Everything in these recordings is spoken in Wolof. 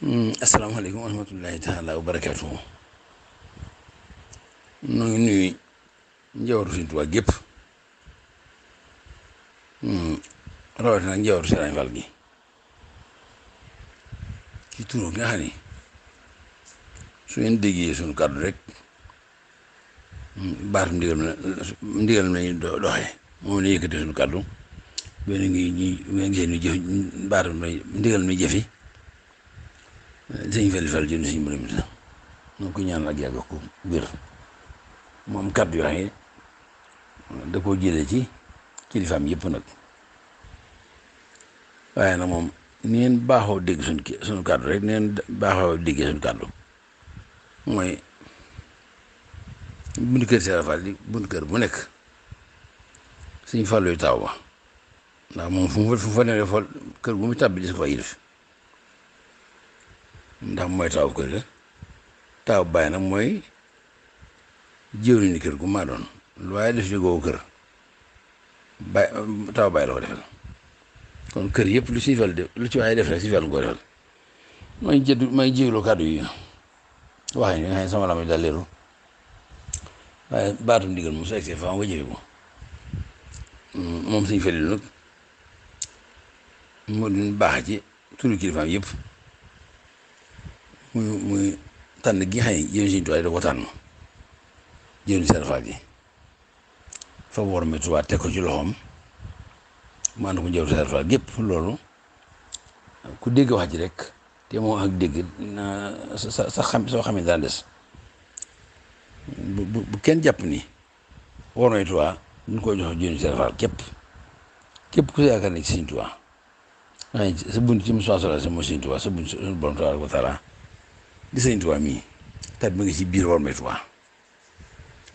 asalaamaaleykum wa rahmatullahi taala wa barakaatuhu. ñu ngi nuyu njabootu Sëriñ Tuubaa gépp, rawatina njabootu Sëriñ Fall gi ci turu nga xam ni su ngeen déggee suñu kàddu rek baatu ndigal na lañuy doxee moom la yëkkati suñu kàddu benn ngi gisee ñu jëf baatu ndigal mi jëfi sëñ Fall jënd suñu mbir mi sax ñoo ko ñaan ak yàgg ko wér moom kàddu yoo xam ne da koo jëlee ci kilifaam yëpp nag, waaye nag moom ni ngeen baaxoo dégg suñu kàddu rek ni ngeen baaxoo déggee suñu kàddu mooy buntu kër Cheikh Fall di buntu kër bu nekk suñ Fallu taaw ba, ndax moom fu mu fa ne fol kër gu mu tàbbi dis ko fa yilif ndax mooy taaw kër ga. taaw bàyyi nag mooy jëwriñu kër gu maa doon lu waaye def jógoo kër bàyyi taaw bàyyi la ko defal, kon kër yëpp lu si Fall def lu ci waaye def rek si Fall nga ko defal. may jégalu kàddu yi wax nga xam ne sama lam daal leeru, waaye baatum ndigal moom su egsee fa nga jëfe ko moom suñ Fallu nag moo di baax ci turu kilifaam yëpp muy tànn gi nga xam ne jëwriñ Sëriñ Tuubaa da ko tànn jëwriñ Cheikh Fall ji fa Wormay Touba teg ko ci loxoom mu ànd ko njabootu Cheikh Fall gépp. loolu ku dégg wax ji rek te moo ak dégg soo xamee daan des bu kenn jàpp ni Wormay Touba ñu koy jox jëwriñ Cheikh Fall képp ku yaakaar ne ci Sëriñ Tuubaa waaye sa bunt ci Moustapha Sall sa mooy Sëriñ Tuubaa sa bunt suñu borom tabaaraka wa taala di Sëriñ Tuubaa mii tat mi ngi ci biir Wormay Touba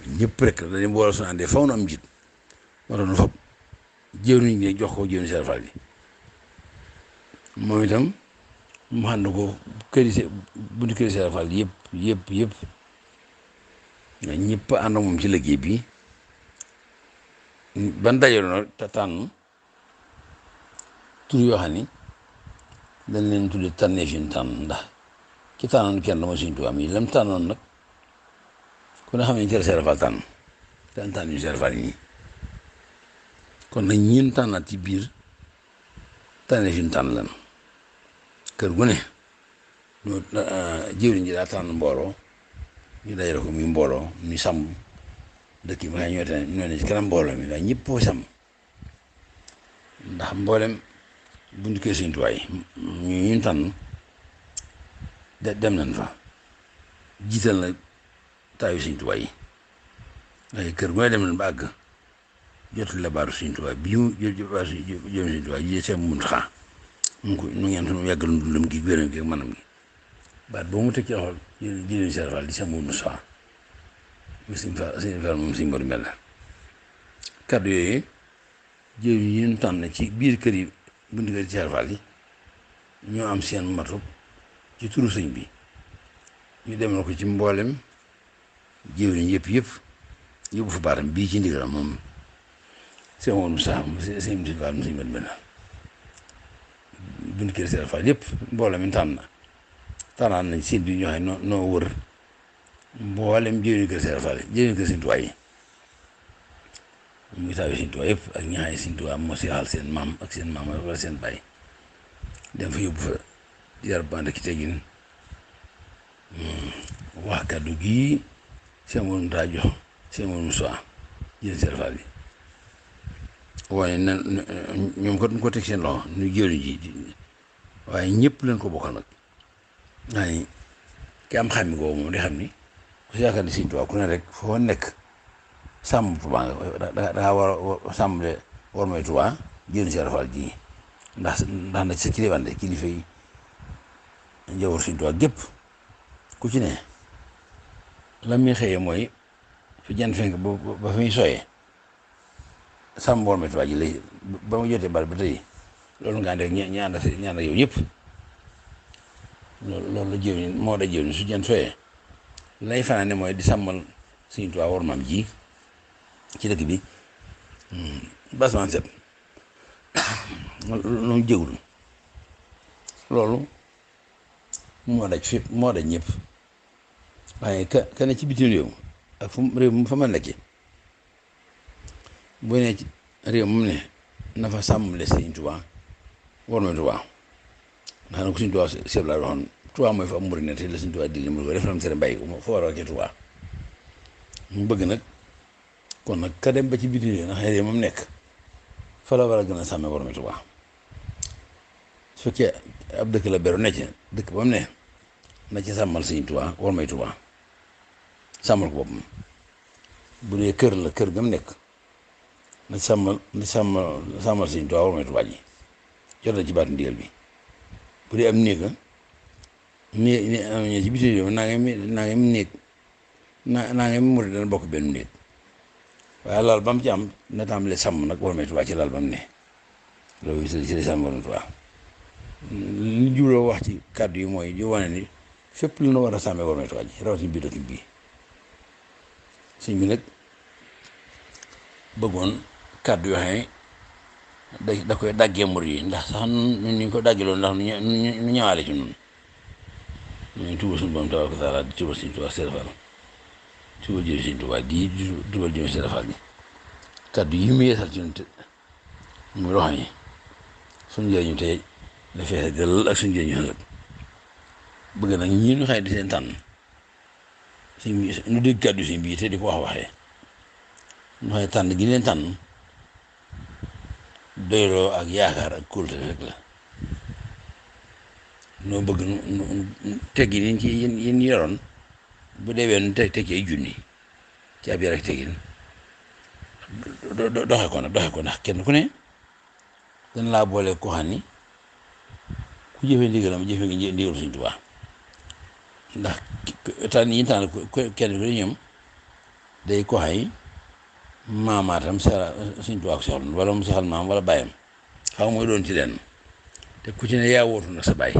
ñëpp rek dañu boole suñu àndee faw na am njiit moo tax nu fab jëwriñ ñi jox ko jëwriñ Cheikh Fall bi moom itam mu ànd ko buntu këri Cheikh Fall yëpp ñëpp ànd moom ci liggéey bi ban dajaloon nag te tànn tur yoo xam ni dañ leen tudde tànnee fi ñu tànn ndax ki tànnoon kenn dama Sëriñ Tuubaa mi lam tànnoon nag ku ne xam ne Cheikh Fall tànn ñu Cheikh Fall yi kon nag ñiin tànnaat ci biir tànnee fi ñu tànn lan kër gu ne ñoo jëwriñ ji daa tànn mbooloo ñu dajale ko muy mbooloo muy sàmm dëkk yi ma ñoo ne ci kanam mbooloo mi waaye ñëpp foo sàmm ndax mboolem buntu kër Sëriñ Tuubaa yi ñu tànn dem nañ fa jiital na taayu Sëriñ Tuubaa yi waaye kër gu ne dem nañ ba àgg jotul la baaru Sëriñ Tuubaa bi mu baaru Sëriñ Tuubaa ji seen Muntaxa mu ko nu ngeen sunu yàggal dundam gi wéram gi ak manam gi baat boo mu teg ci loxol jëleen Cheikh Fall di seen Moustapha Sëriñ Fall moom Sëriñ Mbar mel kàddu yooyu jëw yi ñu tànn ci biir kër yi buntu kër Cheikh Fall yi ñoo am seen matu ci turu sëñ bi ñu demal ko ci mboolem jëwriñ yëpp yóbbu fa baatam bii ci ndigalam moom sëñ Moustapha sëñ Fall sëñ Mbar mel buntu kër Cheikh Fall yëpp mboolem mi tànnaan nañ seen bi ñoo xam ne noo wër mboolem jëwriñ kër Cheikh Fall jëwriñ kër Sëriñ Tuubaa yi mu ngi taawi Sëriñ Tuubaa yëpp ak ñi nga xam ne Sëriñ Tuubaa moo si xaal seen maam ak seen maam wala seen baay dem fa yóbbu fa yar bande ki tegin wax kàddu gii seen moom daa jox seen moom Moustapha jël Cheikh Fall bi waaye na ñoom ko teg seen loxo ñu jëwriñ ji waaye ñëpp leen ko bokkal nag waaye ki am xam mi googu moom di xam ni ku si yaakaar ni Sëriñ Tuubaa ku ne rek foo nekk sàmm Tuubaa nga dangaa war a sàmmle Wormay Tuubaa jëriñ Cheikh Fall ji ndax nag sa kilifa yi njaboot Sëriñ Tuubaa gépp ku ci ne la muy xëyee mooy fi jant fenk ba fi muy sooyee sàmm Wormay Tuubaa ji lay ba mu jotee bal ba tey loolu nga ànd ak ñi ànd ak yow ñëpp loolu la jëw moo da jëw su jant sooyee lay fanaan ne mooy di sàmmal Sëriñ Tuubaa wormaam ji ci dëkk bi basman set loolu jëwul loolu moo daj fépp moo daj ñëpp waaye ka ne ci bitim réew ak fu réew mu fa mën nekkee boo nee ci réew moom ne na fa sàmmale Sëriñ Tuubaa war na Tuubaa ndax nag ku Sëriñ Tuubaa seeb laa waxoon Tuubaa mooy fa am murid ne te la Sëriñ Tuubaa digle mu ko def lam tere bàyyi ko fa war a wàccee Tuubaa mu bëgg nag kon nag ka dem ba ci bitim réew ndax réew moom nekk fa la war a gën a sàmmee war na Tuubaa su fekkee ab dëkk la beru ne ci dëkk ba mu ne na ci sàmmal Sëriñ Tuubaa war may Tuubaa sàmmal ko boppam bu dee kër la kër ga mu nekk na sàmmal Sëriñ Tuubaa war may Tuubaa ji jot na ci baatu ndigal bi bu dee am néeg am ci bitim réew naa ngi néeg naa ngi murid dana bokk benn néeg waaye laal ba mu ci am na tàmbalee sàmm nag war may Tuubaa ci laal ba mu ne loolu ci la sàmm war may Tuubaa li jubloo wax ci kàddu yi mooy di wane ni fépp lu na war a sàmmee war may Tuubaa ji rawatina biir dëkk bii sëñ bi nag bëggoon kàddu yoo xam ne da koy daggee mur yi ndax sax nun ñu ko daggeloon ndax nu ñëwaale ci nun ñu tuba suñu borom tabaaraka taala di tuba Sëñ Tuubaa serafal tuba jëri Sëñ Tuubaa di tubal jëmi serafal bi kàddu yi mu yeesal ci nun te muy loo xam ne suñu njëriñu tey la fexe dal ak suñu njëriñu ëllëg bëgg nag ñii ñu xëy di seen tànn ñu dégg kàddu sëñ bii te di ko waxee ñu xëy tànn gi leen tànn doyloo ak yaakaar ak kóolute rek la noo bëgg nu teggi niñ ci yéen yoroon bu deewee nu teg ci ay junni ci ab yar ak teggin doxe ko ndax kenn ku ne dana laa boole ko xam ni ku jëfee ndigalam jëfe ngi ndigal Sëñ Tuubaa ndax tànn yi tànn kenn ku ne ñoom day ko xay maamaatam Sëñ Tuubaa ko soxla wala mu soxal maam wala bàyyam xaw mooy doon ci leen te ku ci ne yaa wóotu nag sa bàyyi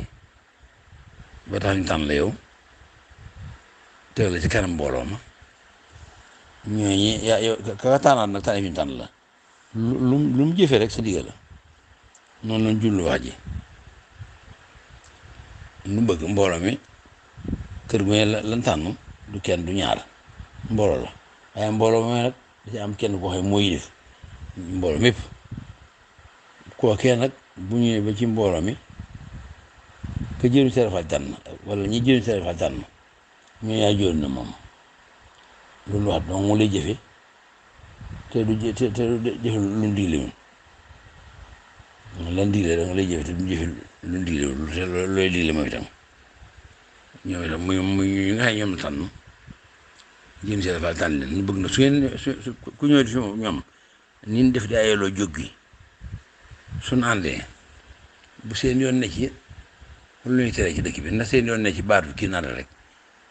ba tax ñu tànn la yow teg la ci kanam mbooloo ma ñooñu yaa yow ka tànnaat nag tànn fi ñu tànn la lu mu jëfee rek sa diggal la noonu lañ jullu wax ji nu bëgg mbooloo mi kër gu ne lan tànn du kenn du ñaar mbooloo la waaye mbooloo mi nag da ci am kenn koo xam moo yilif mbooloo mépp kookee nag bu ñëwee ba ci mbooloo mi ka jëriñ serafal tànn wala ñi jëriñ serafal tànn ñoo yaa jóon na moom loolu wax donc mu lay jëfe te du jëfe lu digle lan digle da nga lay jëfe te du jëfe lu digle looy digle moom itam ñoom itam muy ñu nga xam ñoom tànn jëriñ serafal tànn leen ñu bëgg na su ngeen ku ñëw di fi ñoom ni ñu def di ayeloo jóg gi suñu àndee bu seen yoon ne ci lu ñuy tere ci dëkk bi na seen yoon ne ci baatu kii naan rek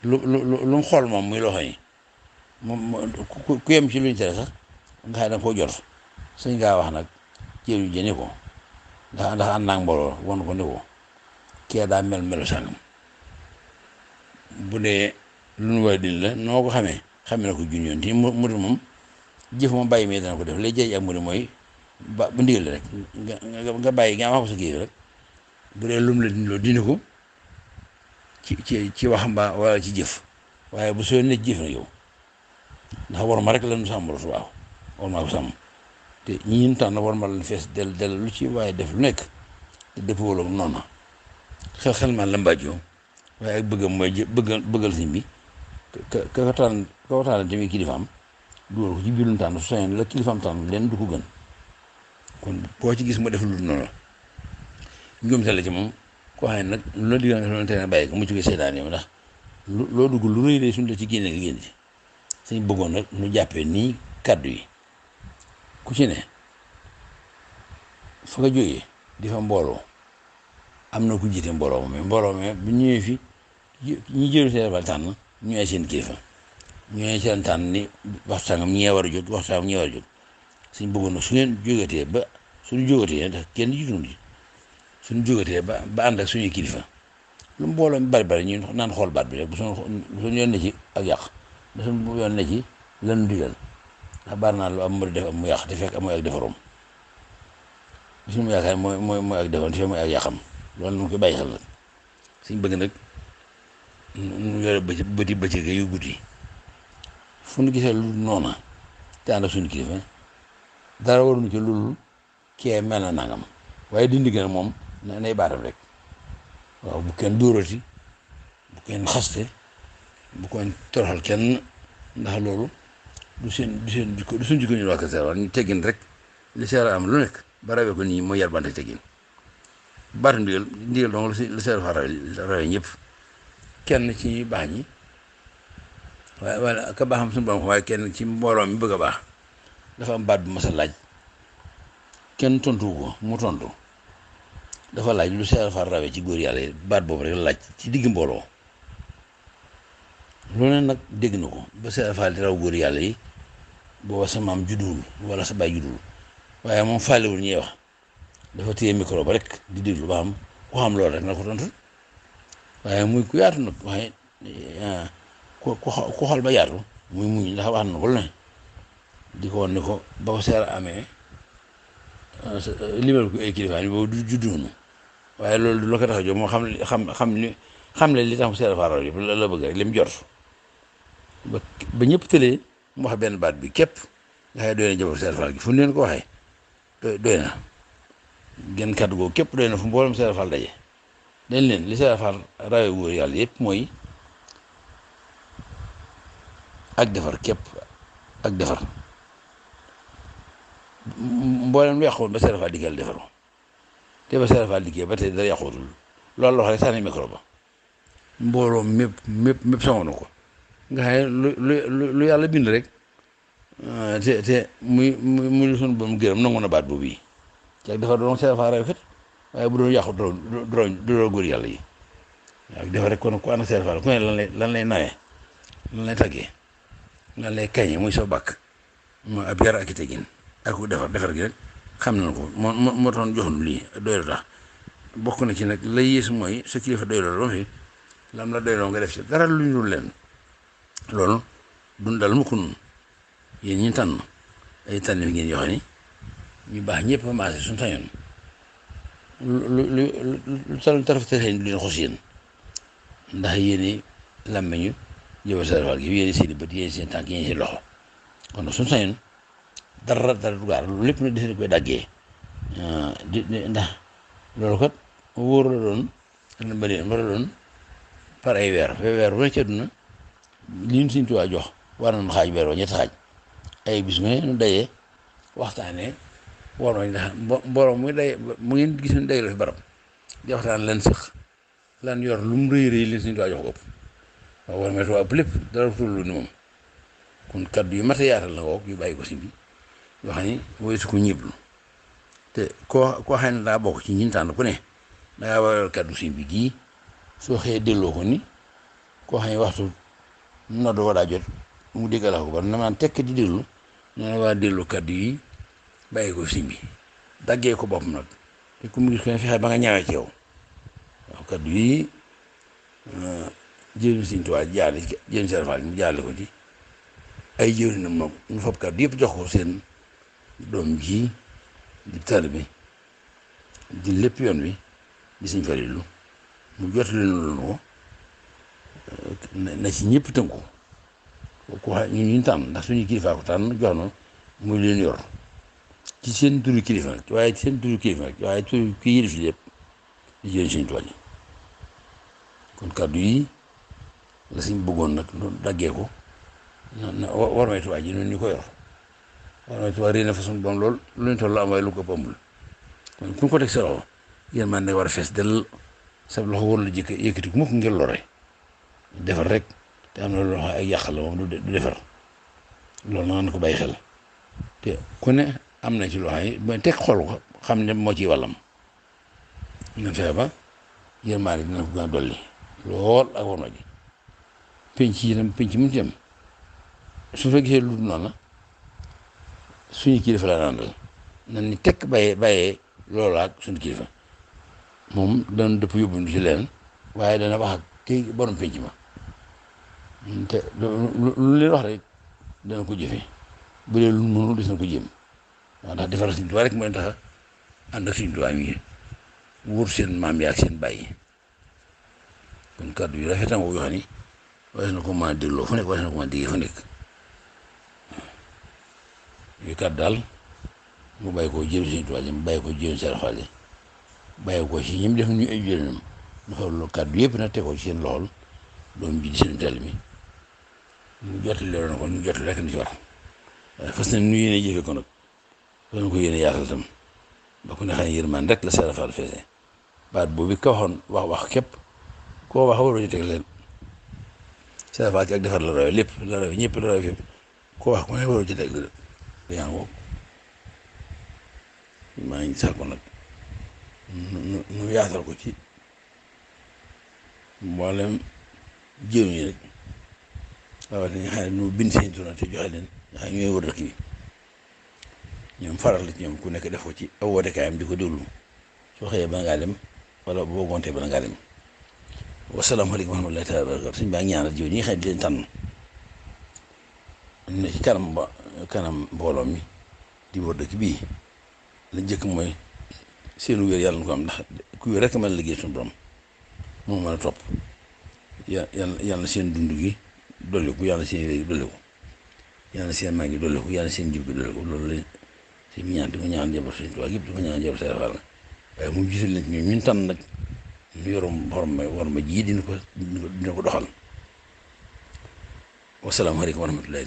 lu mu xool moom muy loxo yi moom ku yem ci lu ñu tere sax nga xam ne da nga koo jot suñ gaa wax nag jéem jëni ko ndax ànd naa mbooloo won ko ni ko kee daa melu sàngam bu dee lu nu war a dindi la noo ko xamee na ko junjoon te murid moom jëf moom bàyyi mee dana ko def lay jëy ak murid mooy bu ndigal rek nga bàyyi nga wax ko sa kii rek bu dee lum la dindiloo dindi ko ci wax mbaa wala ci jëf waaye bu soo ne jëf na yow ndax war ma rek la nu sàmm su waaw war maa ko sàmm te ñi ñu tànn war ma leen fees del lu ci waaye def lu nekk te dëppoo ak noonu xel man la mbàjjoo waaye ak bëggam mooy bëggal sëñ bi ka ko tànn tamit kilifaam dugal ko ci biir lu tànn su soñoon la kilifaam tànn leen du ko gën kon koo ci gis mu def lu noonu njuumte la ci moom koo xam ne nag lu la digal nga te ne bàyyi ko mu ci koy seetaan yow ndax loo dugg lu rëy de suñu la ci génne nga génn ci suñ bëggoon nag nu jàppee nii kàddu yi ku ci ne fa nga jógee di fa mbooloo am na ku jiite mbooloo mi bu ñëwee fi ñi jëru seen bal tànn ñu ay seen kilifa ñu ay seen tànn ni waxtu sangam ñee war a jóg waxtu sangam ñee war a jóg suñ bëggoon nag su ngeen jógatee ba suñu jógatee ndax kenn jiituñu ci suñu jógatee ba ànd ak suñuy kilifa lu mbooloo mi bari ñu naan xool baat bi rek bu suñu yoon ne ci ak yàq bu suñu yoon ne ci lanu digal ndax bari naa lu am mu def am mu yàq te fekk amuy ak defaroom suñu yaakaar mooy ak defaroom te fekk mooy ak yàqam loolu nañ koy bàyyi xel nag suñ bëgg nag nu yore bëti bëccëg yu guddi fu nu gisee lu noona te ànd ak suñu kilifa dara waruñu ci loolu kee mel na nangam waaye dindi gën a moom nay baatam rek waaw bu kenn dóorati bu kenn xaste bu kenn toroxal kenn ndax loolu du seen jikko du suñ jikko ñu waa Kër Seera ñu teggin rek li Seera am lu nekk ba rawee ko nii mooy yar bante teggin baatu ndigal donc la Seera fa rawee ñëpp kenn ci ñuy baax ñi waaye wala ka baaxam suñu borom waaye kenn ci mbooloo mi bëgg a baax dafa am baat bu mas a laaj kenn tontu ko mu tontu dafa laaj lu Seera fa rawee ci góor yàlla yi baat boobu rek la laaj ci digg mbooloo loolu nag dégg na ko ba Seera Faal di raw góor yàlla yi booba sa maam judduwul wala sa baay judduwul waaye moom faalewul ñuy wax dafa téye micro ba rek di déglu ba xam ku xam loolu rek na ko tontu waaye muy ku yaatu nag waaye ku xol ba yaatu muy muñ ndax wax na ko lu ne di ko woon ni ko ba ko Seera amee limal ko ay kilifa ni boobu du judduwunu waaye loolu du la ko tax a jóg moo xam li tax mu Seera Faal raw yëpp la bëgg rek li mu jot ba ñëpp tëlee mu wax benn baat bi képp nga xëy doy na jabar Seera Faal gi fu ñu leen ko waxee doy na genn kàddu googu képp doy na fu mboolem Seera Faal daje dañ leen li Seera Faal rawee góor yàlla yëpp mooy ak defar képp ak defar mboolem lu yàquwoon ba Seera Faal dikkal defaru te ba Seera Faal dikkee ba tey dara yàquwutul loolu la wax rek sànni micro ba mbooloo mépp songo na ko nga xam ne lu yàlla bind rek te muy lu sunu borom gërëm nangu na baat boobu yi ci ak defar doon Seera Faal rawee kat waaye bu doon yàqu du góor yàlla yi waaw defar rek kon ku ànd Seera Faal ku ne lan lay nawee lan lay taggee lan lay kañe muy soo bàkk mooy ab yar ak i teggin ak ku defar gi rek xam nañ ko moo taxoon joxoon lii doy la tax bokk na ci nag la yées mooy sa kilifa doy loolu ba fi lam la doy loo nga def ci dara lu ñu dul leen loolu duñ dal mukk nun yéen ñi tànn ay tànn fi ngeen joxe ni ñu baax ñëpp a maase suñu sañoon lu tal tarafte xëy du leen xos yéen ndax yéeni làmmeñu jëbal Seera Faal gi yéeni seeni bët yéeni seen tànk yéeni seen loxo kon nag suñu sañoon dara du gaar loolu lépp nag di koy daggee ndax loolu kat wóor la doon na bëri war a doon par ay weer bu ne ci àdduna li ñu Sëñ Tuubaa jox war nañu xaaj weer wa ñetti xaaj ay bis mu ne ñu dajee waxtaanee Wormay ndax mbooloo muy day mu ngeen gis ne day la fi barab di waxtaan lan sëq lan yor lu mu rëy li Sëñ Tuubaa jox ko ëpp waaw Wormay Tuubaa ëpp lépp dara tullu ni moom kon kaddu yu mat a yaatal la woog yu bàyyi ko si bi yoo xam ni mooy su ko ñiblu te koo xam ne daa bokk ci ñi tànn ku ne dangaa war a kaddu si bi gii soo xëyee delloo ko ni koo xam ne waxtu nodd wa daa jot mu déggal ko ba na maan tekk di déglu noonu waa delloo kaddu yi bàyyi ko si bi daggee ko boppam nag te ku mu gis ko ne fexe ba nga ñaawee ci yow waaw kaddu yi jëriñ Sëñ Tuubaa jaale jëriñ Seera Faal mu jaale ko ci ay jëwriñam nag ñu fab kaddu yëpp jox ko seen doom ji di taalibe di lépp yoon wi di Sëñ Faliilu mu jot leen loolu ko na ci ñëpp tënku ku wax ñu tànn ndax suñu kilifa ko tànn jox na muy leen yor ci seen turu kilifa nag waaye ci seen turu kilifa nag waaye turu kii yëlif lépp di jëriñ Sëñ Tuubaa ji kon kaddu yi la suñ bëggoon nag daggee ko na Wormay Tuubaa ji noonu ñu ko yor Wormay Tuubaa réy na façon bon lool lu ñu toll am waaye lu ko ëmbul kon ku ko teg sa loxo yéen man nag war a fees del sa loxo war la jëkk yëkkati ku mukk ngir lore defar rek te am na loxo ay yàq la moom du defar loolu na ko bàyyi xel te ku ne am na ci loxo yi ba teg xool ko xam ne moo ciy wàllam nga fexe ba yéen maa dina ko gën a dolli lool ak Wormay ji penc yi tam penc mu ci dem su fa gisee lu noonu la suñu kilifa la naan nan ni tekk bàyyee loolu ak suñu kilifa moom dana dëpp yóbbu ci leen waaye dana wax ak kii borom penc ma te lu leen wax rek dana ko jëfe bu dee lu mënul des na ko jéem waaw ndax defar Sëñ Tuubaa rek mooy tax ànd ak Sëñ Tuubaa mi wóor seen maam yi ak seen bàyyi kon kàddu yu rafetam yoo xam ni waaye na ko mën a dégloo fu nekk waaye na ko mën a déggee fu nekk yu kàddu daal mu bàyyi ko jël Sëriñ Tuubaa mu bàyyi ko jël Sëriñ Faal bàyyi ko ci ñi def ñu ay jëriñam ñu xool loolu kàddu yëpp na tegoo ci seen loxol doom ji di seen teel mi mu jottali loolu kon mu jottali rek ni ci war waaye fas na nu yéene jëfe ko nag fas na ko yéene yaatal tam ba ku ne xam ne yërmande rek la Sëriñ Faal feese baat boobu ka waxoon wax képp koo wax waroo ci teg leen Sëriñ Faal ci ak defar la rawe lépp la rawe ñëpp la rawe fépp koo wax ku ne waroo ci teg leen yaa ngi maa ngi sàkku nag nu yaatal ko ci mboolem jéem ñi rek waaw dañuy xam ne nu bind seen tur te joxe leen nga xam ñooy wër dëkk bi ñoom faral la ci ñoom ku nekk def ko ci aw wootekaayam di ko déglu soo xëyee ba ngaa dem wala boo gontee ba ngaa dem wasalaamaaleykum wa rahmatullahi taala wa barakatu suñ baa ngi ñaanal jiw ñi nga xam ne di leen tànn ne ci kanam mbooloo mi di wër dëkk bii la njëkk mooy seenu wér yàlla na ko am ndax ku wér rek mën a liggéey suñu borom moo mën a topp yàlla na seen dund gi dolliku yàlla na seen wér gi dolliku yàlla na seen mag gi dolliku yàlla na seen jib gi dolliku loolu la si ñaan di ko ñaan njaboot Sëriñ Tuubaa yëpp di ko ñaan njaboot Sëriñ Faal waaye mu gisal leen ci ñun tànn nag ñu yorum war ma ji dina ko doxal wasalaamaaleykum wa rahmatullahi